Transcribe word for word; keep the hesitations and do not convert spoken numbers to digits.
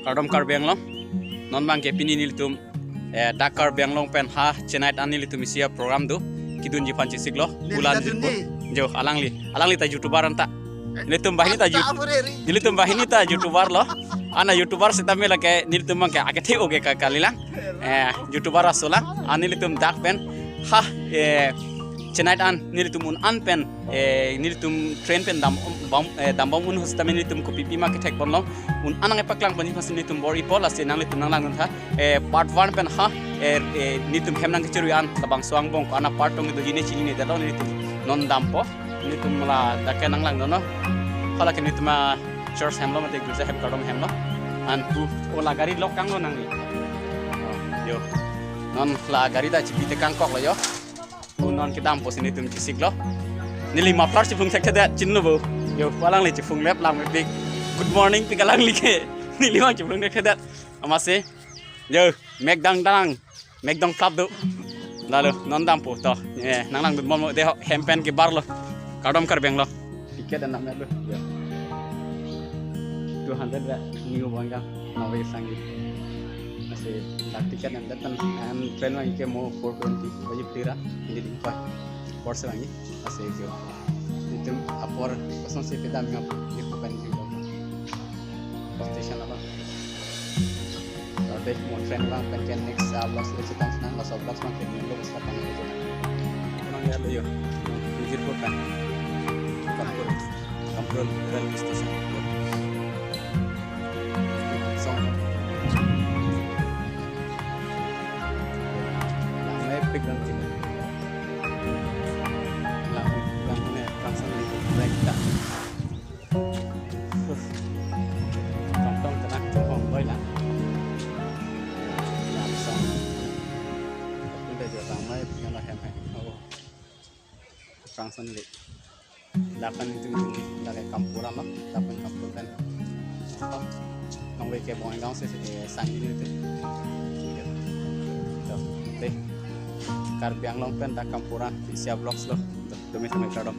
Kardom Karbi Anglong. Non abangke pini nelitum, eh, dak Karbi Anglong pen ha Chennai an nelitum isi a-program do. Kedunji aphan chesiklo. Neli Bula ta Nijitpur. Dunji. Jo, alangli. Alangli ta YouTuber anta. Nelitum banghini ta Anta YouTube. Apa re, re? Nelitum banghini ta YouTuber lo. Ana YouTuber sitame lake nelitum abangke akethe oge ka kalilang. Eh, YouTuber aso lang. An nelitum dak pen ha, eh, Chennai an nelitum un-an pen, eh, nelitum train pen dam bom, eh, dam bom un ahut sitame nelitum kopipi ma kethek ponlong. Un-an nangkepaklang ponji aphansi nelitum bor-ipo, lasi nanglitum nanglangdun tha. Eh, part one pen ha, eh, eh, nelitum hem nangkechirui an labangso angbong ko-an a-part tong do hini chinine detlo, nelitum non dampo. Nelitum la dak ke nanglangdunnon. Hala ke nelitum a-church hem lo mate girja hem kardom hem lo. An pu o la gari lok kanglo nangli. Oh, jo. Non la gari ta chipi te kangkoklo jo. Pu non kedam apotsi nelitum chesiklo. Neli muffler chiphung thekthedet chinilo bo. Jo, pu alangli chiphung lep lang mepik. Good morning pik alangli ke. Neli abang chiphung thekthedet. Amatsi. Jo, mek dangdang. Mek dong plap do. Lalo, non dampo to. Eh, nanglangdun bomlo de ho, hem pen kebarlo. Kardom Karbi Anglong. Ticket anam lo. Jo. Two hundred ra new bang jang. Nawi sanggi. Amatsi dak ticket and that time, and train abangke mo four twenty baji phli ra, hindi ding pa. Four se abangke, amatsi jo. Nelitum apor kosonsi pedam ngap, di ko pen di ko. Station apa? Oke, mo train abang pen ke next, ah, vlogs lo chetong nang, laso vlogs abangke minggu besar kan. Abang ya lo jo. Nijitpur kan. Kampur. Kampur railway station. Song. Lang mepik lang sini. Lang, lang ne, langsung di break ta. Tong tong tenak tong hong boy lang. Langsung. Kita juga ramai, yang lah hem hem. Oh. Langsung di. Lapen itu, lapen Kampur ano, lapen Kampur pen. Apa? Nang weke Bongaigaon se, eh, sang ini itu. Itu, deh. Karbi Anglong pen dak Kampur an, isi a-vlogs lo. Itu, demi demi kardom.